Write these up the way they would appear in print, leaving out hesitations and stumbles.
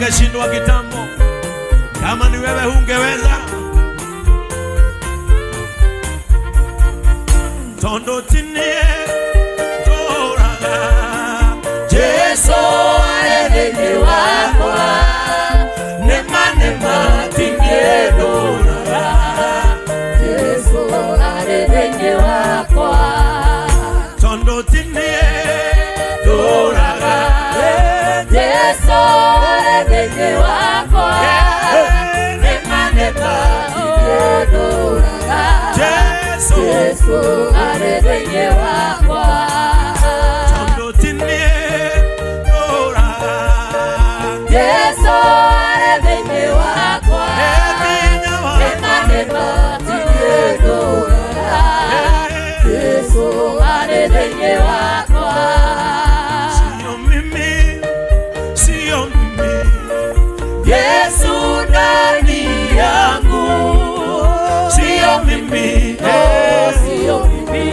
Ungeshindwa kitambo. Kama ni wewe hungeweza. Tondũ ti niĩ ndũraga. Jesu arĩ thĩinĩ wakwa, nĩma nĩma ti niĩ ndũraga. Jesu arĩ thĩinĩ wakwa. Tondũ ti niĩ ndũraga. Jesu arĩ thĩinĩ wakwa, nĩma nĩma ti niĩ ndũraga. Jesu. Jesu arĩ thĩinĩ wakwa. Tondũ ti niĩ ndũraga. Jesu arĩ thĩinĩ wakwa, Hinya wa nĩma nĩma ti niĩ ndũraga. Jesu arĩ thĩinĩ wakwa. Sio mimi, sio mimi. Yesu ndani yangu. Sio mimi. Oh, sio mimi.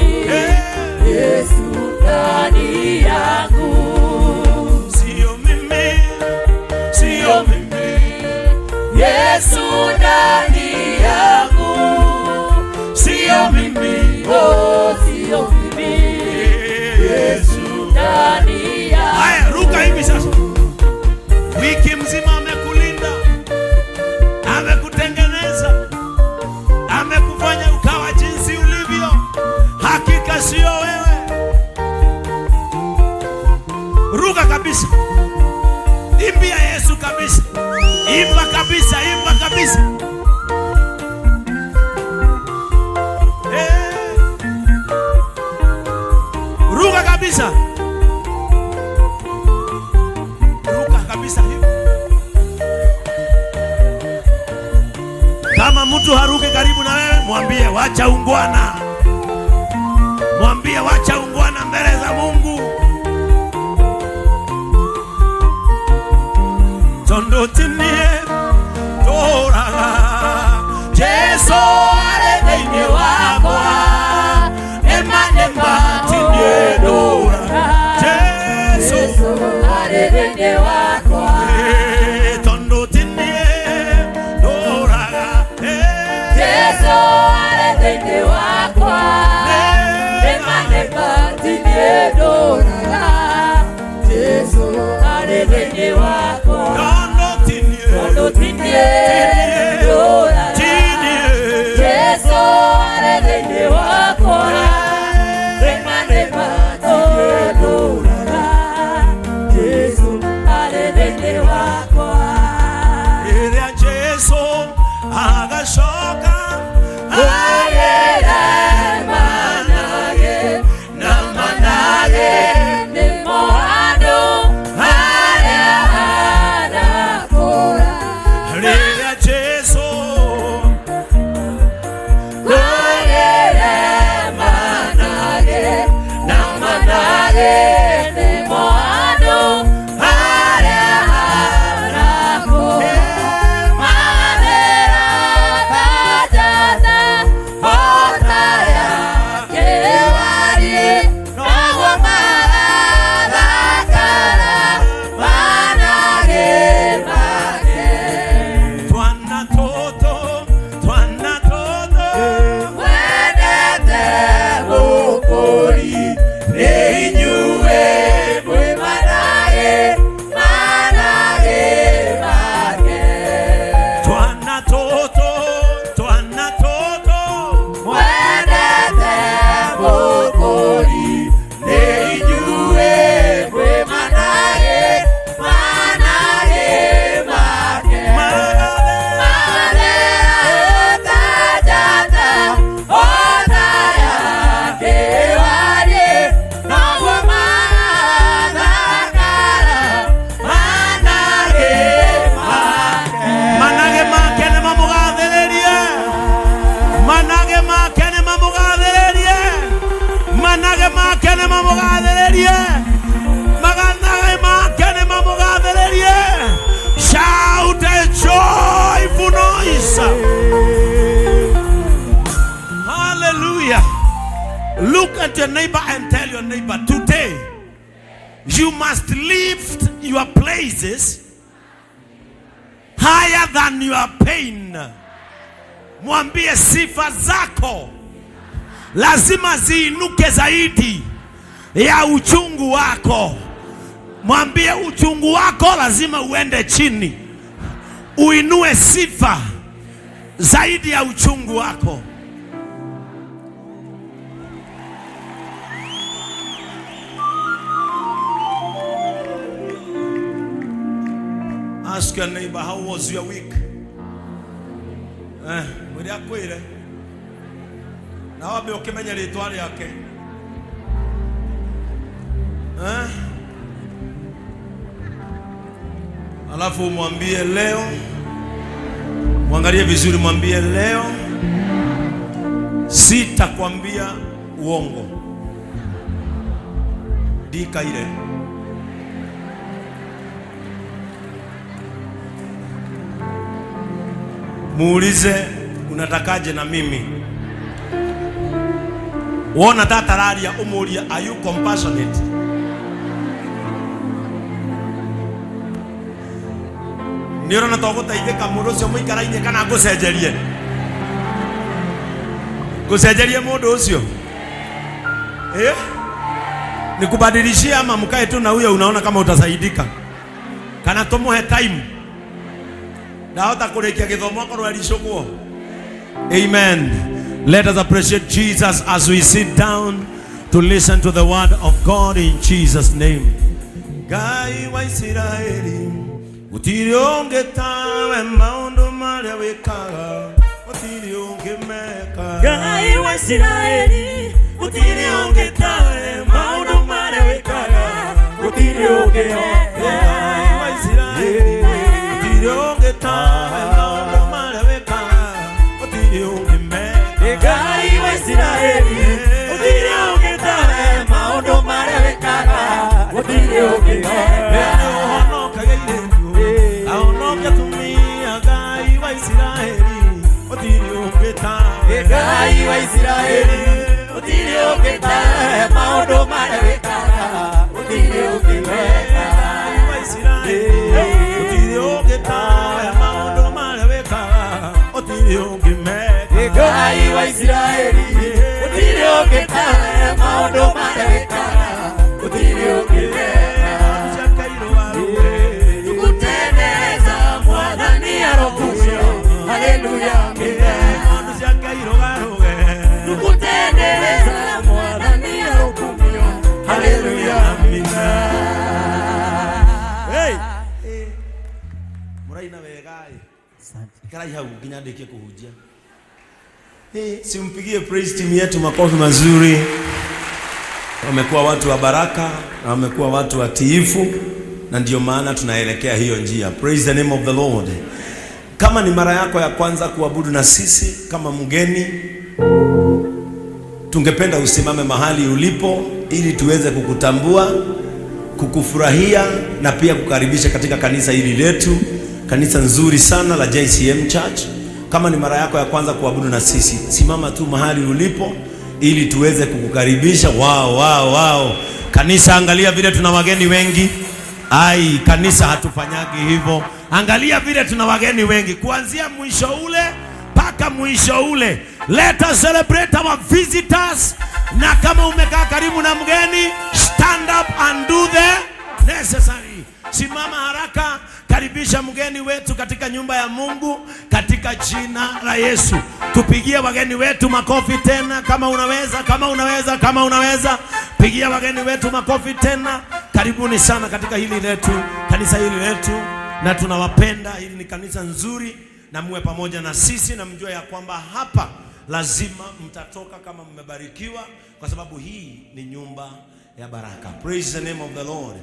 Yesu ndani yangu. Sio mimi, sio mimi. Yesu ndani yangu. Sio mimi. Oh, sio mimi. Yesu. Ndani yangu. Haya, ruka hivi sasa. Wiki mzima amekulinda, amekutengeneza, amekufanya ukawa jinsi ulivyo. Hakika sio wewe. Ruka kabisa, imbia Yesu kabisa, imba kabisa, imba kabisa. Eh. Ruka kabisa, ruka kabisa hivi. Kama mtu haruki karibu na wewe, mwambie wacha ungwana, mwambie wacha ungwana mbele za Mungu. Tondũ ti niĩ ndũraga. Jesu arĩ thĩinĩ wakwa, nĩma nĩma ti niĩ ndũraga. Jesu. Jesu arĩ thĩinĩ wakwa. Eh, tondũ ti niĩ ndũraga. Eh, Jesu arĩ thĩinĩ wakwa, nĩma nĩma ti niĩ ndũraga. Jesu arĩ thĩinĩ wakwa. Tondũ ti niĩ. Tondũ ti niĩ ndũraga. Ti niĩ. Jesu arĩ thĩinĩ wakwa, nĩma nĩma ti niĩ ndũraga. Jesu arĩ thĩinĩ wakwa. Rĩrĩa Jesu agacoka, Agĩre manage na manage nĩmo andũ arĩa anakũra. Rĩrĩa Jesu Agĩre manage na manage nĩmo andũ arĩa anakũra. Mathera ta njata ota ya kĩwariĩ, noguo magathakara manage make. Twana tũtũ, twana tũtũ, Wendete mũkũri nĩ inyuĩ mwĩ manage, manage make. Twana tũtũ, twana tũtũ, Mwendete mũkũri nĩ inyuĩ mwĩ manage, manage make. Mathera ta njata ota ya kĩwariĩ, noguo magathakara manage make. Manage make nĩ mamũgathĩrĩrie, manage make nĩ mamũgathĩrĩrie, manage make nĩ mamũgathĩrĩrie, manage make nĩ mamũgathĩrĩrie. Shout a joyful noise. Hallelujah. Look at your neighbor and tell your neighbor, "Today you must lift your places." than your pain. Mwambie sifa zako lazima ziinuke zaidi ya uchungu wako. Mwambie uchungu wako lazima uende chini, uinue sifa zaidi ya uchungu wako. Ask your neighbor, how was your week? Eh, mwĩre akwĩre na wambe ũkĩmenye rĩtwa rĩake. Eh? Alafu umwambie leo, mwangalie vizuri, mwambie leo sitakwambia uongo. Ndikaire. Muulize unatakaje na mimi. Wona tatararia umurie, are you compassionate? Nĩ ũrona to gũteithĩka mũndũ ũcio mũikarainie kana ngũcenjerie ngũcenjerie mũndũ ũcio, eh? Nikubadilishie ama mkae tu na huyo unaona kama utasaidika, kana tumuhe time ndahota kũrĩkia gĩthomo akorwo ericũkwo. Amen. Let us appreciate Jesus as we sit down to listen to the word of God in Jesus' name. Ngai wa Isiraeli, gũtirĩ ũngĩ tawe, maũndũ marĩa wĩkaga gũtirĩ ũngĩ meka. Ngai wa Isiraeli, gũtirĩ ũngĩ tawe, maũndũ marĩa wĩkaga gũtirĩ ũngĩ meka. Ngai wa Isiraeli, gũtirĩ ũngĩ tawe, maũndũ marĩa wĩkaga gũtirĩ ũngĩ meka. Ngai wa Isiraeli, gũtirĩ ũngĩ tawe, maũndũ marĩa wĩkaga gũtirĩ ũngĩ meka. Ũhonokagia airĩtu, ahonokia atumia, Ngai wa Isiraeli, gũtirĩ ũngĩ tawe. Ngai wa Isiraeli, gũtirĩ ũngĩ tawe, maũndũ marĩa wĩkaga gũtirĩ ũngĩ meka. Ngai wa Isiraeli, gũtirĩ ũngĩ tawe, maũndũ marĩa wĩkaga gũtirĩ ũngĩ meka. Ngai wa Isiraeli, gũtirĩ ũngĩ tawe, maũndũ marĩa wĩkaga gũtirĩ ũngĩ meka. Tukuteneza Mwathani arokumio, haleluya, amen. Tukuteneza Mwathani arokumio, haleluya, amina. Hey! Mũraina wega ĩ. Ikarai hau nginya ndĩkie kũhunjia. Hey, simpigie praise team yetu makofi mazuri. Wamekuwa watu wa baraka na wamekuwa watu watiifu, na ndio maana tunaelekea hiyo njia. Praise the name of the Lord. Kama ni mara yako ya kwanza kuabudu na sisi kama mgeni, tungependa usimame mahali ulipo ili tuweze kukutambua, kukufurahia na pia kukaribisha katika kanisa hili letu, kanisa nzuri sana la JCM Church. Kama ni mara yako ya kwanza kuabudu na sisi, simama tu mahali ulipo ili tuweze kukukaribisha. Wow, wow, wow. Kanisa, angalia vile tuna wageni wengi. Ai, kanisa hatufanyagi hivyo. Angalia vile tuna wageni wengi kuanzia mwisho ule mpaka mwisho ule. Let us celebrate our visitors. Na kama umekaa karibu na mgeni, stand up and do the necessary. Simama haraka, karibisha mgeni wetu katika nyumba ya Mungu katika jina la Yesu. Tupigie wageni wetu makofi tena, kama unaweza, kama unaweza, kama unaweza, pigia wageni wetu makofi tena. Karibuni sana katika hili letu, kanisa hili letu, na tunawapenda. Hili ni kanisa nzuri, na muwe pamoja na sisi, na mjue ya kwamba hapa lazima mtatoka kama mmebarikiwa, kwa sababu hii ni nyumba ya baraka. Praise the name of the Lord.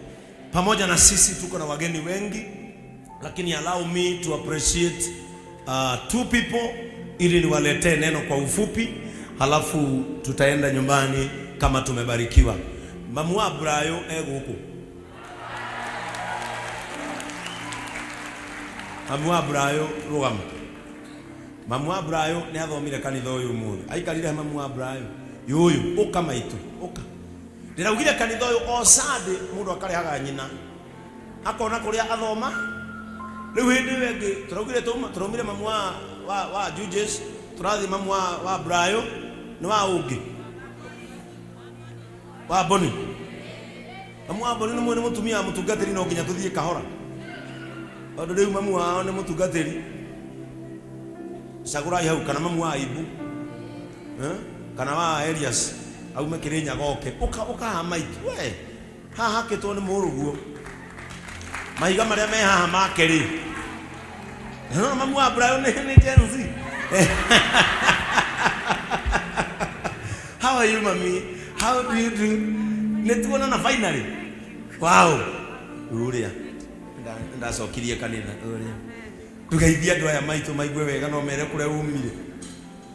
Pamoja na sisi tuko na wageni wengi, lakini allow me to appreciate two people ili niwaletee neno kwa ufupi, halafu tutaenda nyumbani kama tumebarikiwa. Mamu wa Brayo e guku. Mamu wa Brayo, rugama. Mamu wa Brayo nĩ athomire kanitha ũyũ ũmũthĩ. Aikarire mamu wa Brayo yũyũ, ũka maitũ, ũka. Ndĩraugire kanitha ũyũ o Sunday mũndũ akarehaga nyina, akona kũrĩa athoma. Rĩu hĩndĩ ĩyo ĩngĩ tũraugire tũraumire mamu wa Judges, tũrathiĩ mamu wa Brayo nĩ wa ũngĩ wa Boni. Mamu wa Boni nĩ nĩ mũtumia wa mũtungatĩri, no nginya tũthiĩ kahora tondũ rĩu mamu wao nĩ mũtungatĩri. Cagũrai hau kana mamu wa Ibu, eh? Kana wa Elias aume Kĩrĩnyaga oke ũka ũka haha maitu we haha hakĩtwo nĩ mũrũguo mahiga marĩa me haha make rĩ. No mamu wa Brian nĩ Gen Z. How are you, mami? How do you do? Nĩ tuonana finally. Wow, ũrĩa ndacokirie kanitha ũrĩa tugeithie andũ aya maitũ maigue wega no mere kũrĩa umire.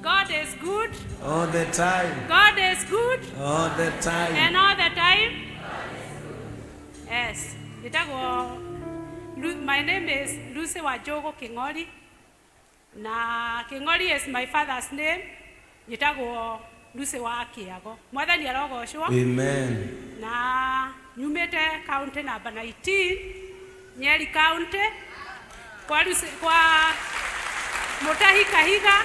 God is good. All the time. God is good. All the time. And all the time. Yes. Njĩtagwo my name is Lucy Wanjogo King'ori. Na King'ori is my father's name. Njĩtagwo Lucy wa Kĩago. Mwathani arogocwo. Amen. Na nyumĩte county number 19, Nyeri County, kwa Lucy, kwa Mutahi Kahiga,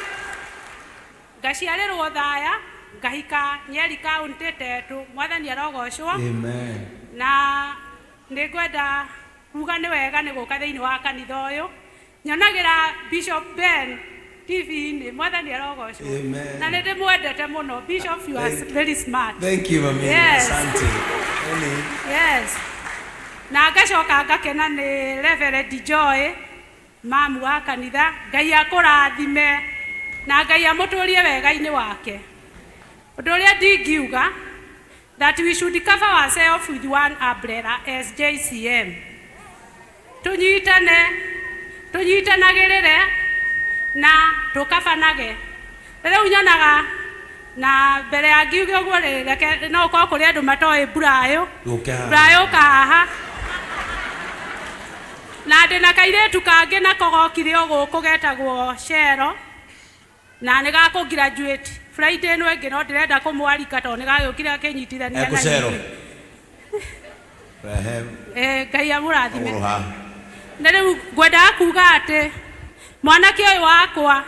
ngaciarĩrwo Thaya, ngahika Nyeri County Tetu. Mwathani arogocwo. Amen. Na nĩ ngwenda kuga nĩ wega nĩ gũka thĩinĩ wa kanitha ũyũ. Nyonagĩra Bishop Ben TV-inĩ. Mwathani arogocwo. Amen. Na nĩ ndĩmwendete mũno. Bishop, you are very smart. Thank you, mami. Yes. Asante. Eni. Yes, na ngacoka ngakena nĩ Reverend Joy, mamu wa kanitha. Ngai akũrathime na Ngai amũtũrie wega-inĩ wake. Ũndũ ũrĩa ndingiuga, that we should cover ourselves with one umbrella as JCM. Tũnyitane, tũnyitanagĩrĩre na tũkabanage. Rĩu nyonaga na mbere ya ngiuge ũguo rĩ, reke no ũkorwo kũrĩ andũ matoĩ Brayo. Ũke haha. Brayo, ũka haha. Na ndĩna kairĩtu kangĩ nako gokire o gũkũ getagwo Shero, na nĩ gakũ graduate Friday ĩno ĩngĩ, no ndĩrenda kũmwarika tondũ nĩ gagĩũkire akĩnyitithania na Ekũcero. ithuĩ. Rehe. Eh, Ngai amũrathime. Magũrũ haha. Na rĩu ngwendaga kuga atĩ mwanake ũyũ wakwa,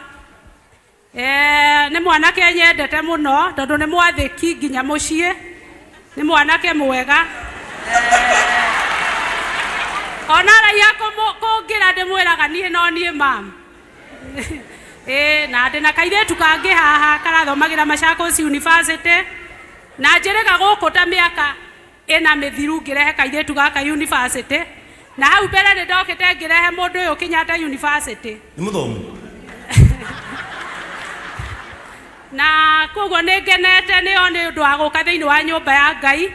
nĩ mwanake nyendete mũno tondũ nĩ mwathĩki nginya mũciĩ, nĩ mwanake mwega. Ona araiha kũngĩra ndĩmwĩraga niĩ no niĩ mam. Ĩĩ, na ndĩna kairĩtu kangĩ haha karathomagĩra Machakos University, na njĩrĩga gũkũ ta mĩaka ĩna mĩthiru ngĩrehe kairĩtu gaka university, na hau mbere nĩ ndokĩte ngĩrehe mũndũ ũyũ Kenyatta University. Nĩ mũthomu. Na koguo nĩ ngenete nĩo nĩ ũndũ wa gũka thĩinĩ wa nyũmba ya Ngai,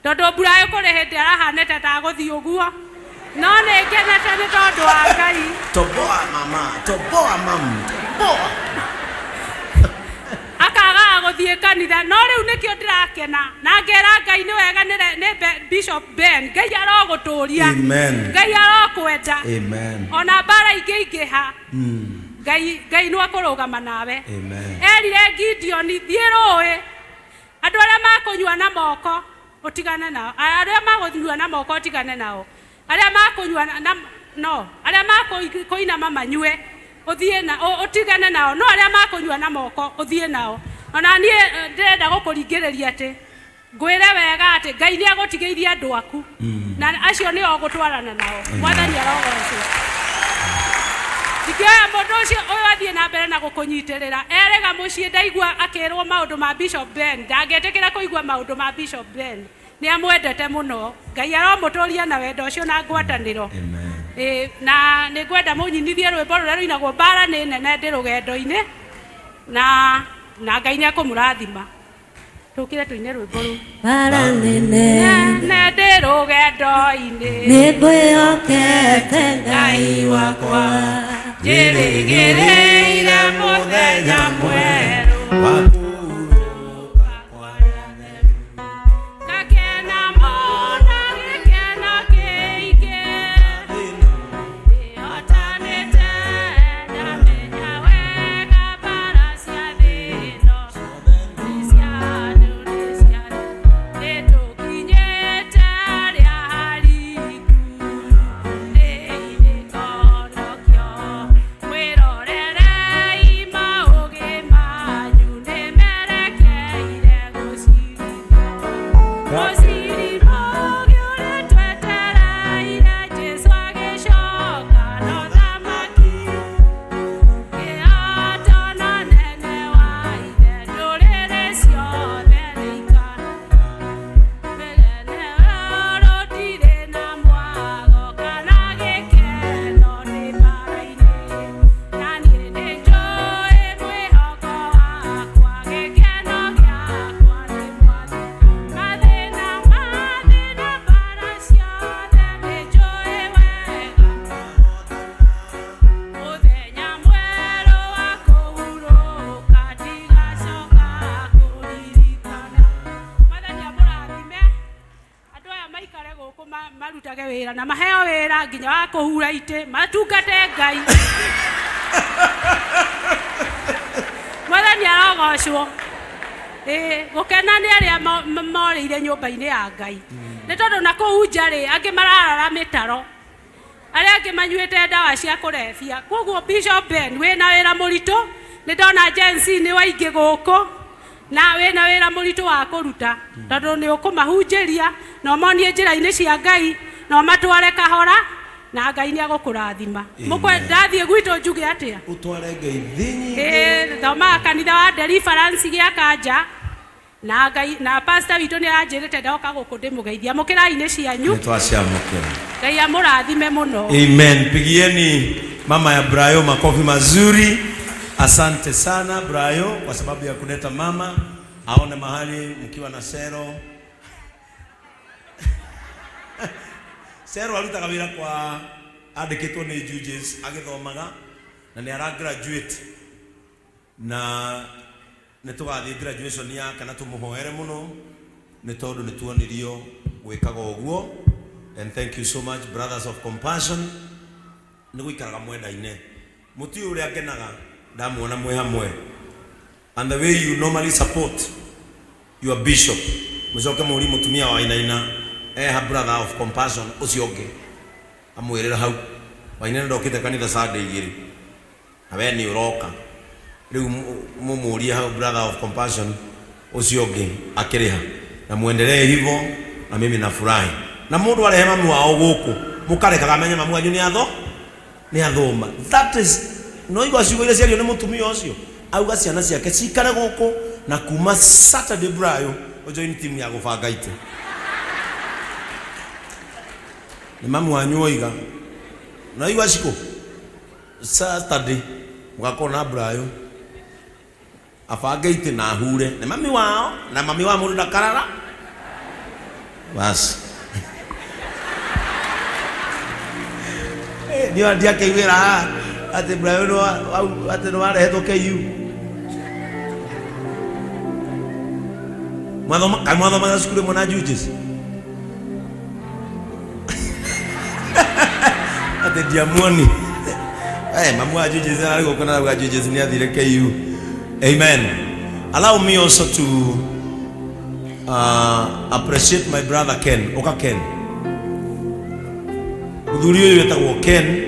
tondũ mbura ĩyo kũrĩ hĩndĩ arahanĩte ta gũthiĩ ũguo, no nĩ ngenete nĩ tondũ wa Ngai. Toboa mama, toboa mam, toboa. Akagaga gũthiĩ kanitha, no rĩu nĩkĩo ndĩrakena na ngera Ngai nĩ wega nĩ Bishop Ben. Ngai arogũtũria. Amen. Ngai arokwenda. Amen. Ona mbara ingĩingĩha, Ngai nĩ akũrũgama nawe. Amen. Erire Gideon, thiĩ rũĩ, andũ arĩa makũnyua na moko ũtigane nao, arĩa makũnyua na moko ũtigane nao, arĩa makũnyua na no arĩa makũinama manyue ũthiĩ na ũtigane nao, no arĩa makũnyua na moko ũthiĩ nao. Ona niĩ ndĩrenda gũkũringĩrĩria atĩ ngwĩre wega atĩ Ngai nĩ agũtigĩirie andũ aku, na acio nĩo ũgũtwarana nao. Mwathani arogocwo. Ndingĩoya mũndũ ũcio ũyũ athiĩ na mbere na gũkũnyitĩrĩra erĩga mũciĩ. Ndaigua akĩrwo maũndũ ma Bishop Ben, ndangĩtĩkĩra kũigua maũndũ ma Bishop Ben. Nĩ amwendete mũno. Ngai aromũtũria na wendo ũcio na ngwatanĩro. Amen. Ĩĩ, na nĩ ngwenda mũnyinithie rwĩmbo rũrĩa rũinagwo mbara nĩ nene ndĩ rũgendo-inĩ, na Ngai nĩ ekũmũrathima. Tũkĩre tũine rwĩmbo rũu. Bara nene. Nene ndĩ rũgendo-inĩ. Nĩngwĩhokete Ngai wakwa. Njĩrĩgĩrĩire mũthenya mwerũ. Wakũhurũka. Ngakena mũno gĩkeno kĩingĩ. Ndĩhotanĩte, ndamenya wega mbara cia thĩ ĩno nĩ cia andũ, nĩ cia nĩtũkinyĩte harĩa hariku thĩinĩ. wĩra na maheo wĩra nginya wa kũhura itĩ matungate Ngai. Mwathani arogocwo. Ĩĩ, gũkena nĩ arĩa morĩire nyũmba-inĩ ya Ngai, nĩ tondũ na kũu nja rĩ, angĩ mararara mĩtaro, arĩa angĩ manyuĩte ndawa cia kũrebia. Koguo Bishop Ben, wĩna wĩra mũritũ. Nĩ ndona Gen Z nĩ waingĩ gũkũ, na wĩna wĩra mũritũ wa kũruta, tondũ nĩ ũkũmahunjĩria na ũmonie njĩra-inĩ cia Ngai na ũmatware kahora, na Ngai nĩ agũkũrathima. Mũkwe ndathiĩ gwitũ njuge atĩa? Ũtware ngeithi nyingĩ. Ĩĩ, thomaga kanitha wa Deliverance gĩa Kanja, na Ngai na pastor witũ nĩ aranjĩrĩte ndoka gũkũ ndĩmũgeithia. Mũkĩrai nĩ cianyu. Nĩ twaciamũkĩra. Ngai amũrathime mũno. Amen. Pigieni mama ya Brayo makofi mazuri. Asante sana Brayo kwa sababu ya kuleta mama aone mahali mkiwa na Sero. Sero arutaga wĩra kwa andĩkĩtwo nĩ Judges agĩthomaga, na nĩ ara graduate, na nĩ tũgathiĩ graduation yake na tũmũhoere mũno, nĩ tondũ nĩ tuonirio gwĩkaga ũguo. And thank you so much, Brothers of Compassion, nĩ gũikaraga mwendaine. Mũtiũĩ ũrĩa ngenaga ndamuona mwĩ hamwe, and the way you normally support your bishop. Mũcoke mũrie mũtumia wa Wainaina eha Brother of Compassion ũcio ũngĩ, amwĩrĩra hau Wainaina ndokĩte kanitha Sunday igĩrĩ, na we nĩ ũroka rĩu. Mũmũrie hau Brother of Compassion ũcio ũngĩ akĩrĩha, na muendelee hivyo, na mimi nafurahi. Na mũndũ arehe mami wao gũkũ, mũkarekaga amenye mamu wanyu nĩ atho nĩ athoma. That is no igua ciugo iria ciario nĩ mũtumia ũcio, auga ciana ciake cikare gũkũ, na kuma Saturday Brayo ũjoin team ya gũbanga itĩ. Nĩ mamu wanyu oiga na igua cikũ Saturday mũgakorwo na Brayo abange itĩ na ahure. Nĩ mami wao, na mami wa mũndũ ndakarara. Basi. Niĩ ndiakeiguĩra haha atĩ Brayo atĩ nĩ warehetwo KU. Mwathoma kaĩ mwathomaga cukuru ĩmwe na Judges? Atĩ ndiamuoni. Mamu wa Judges ararĩ gũkũ na auga Judges nĩ athire KU. Amen. Allow me also to appreciate my brother Ken. Ũka Ken. Mũthuri ũyũ wĩtagwo Ken.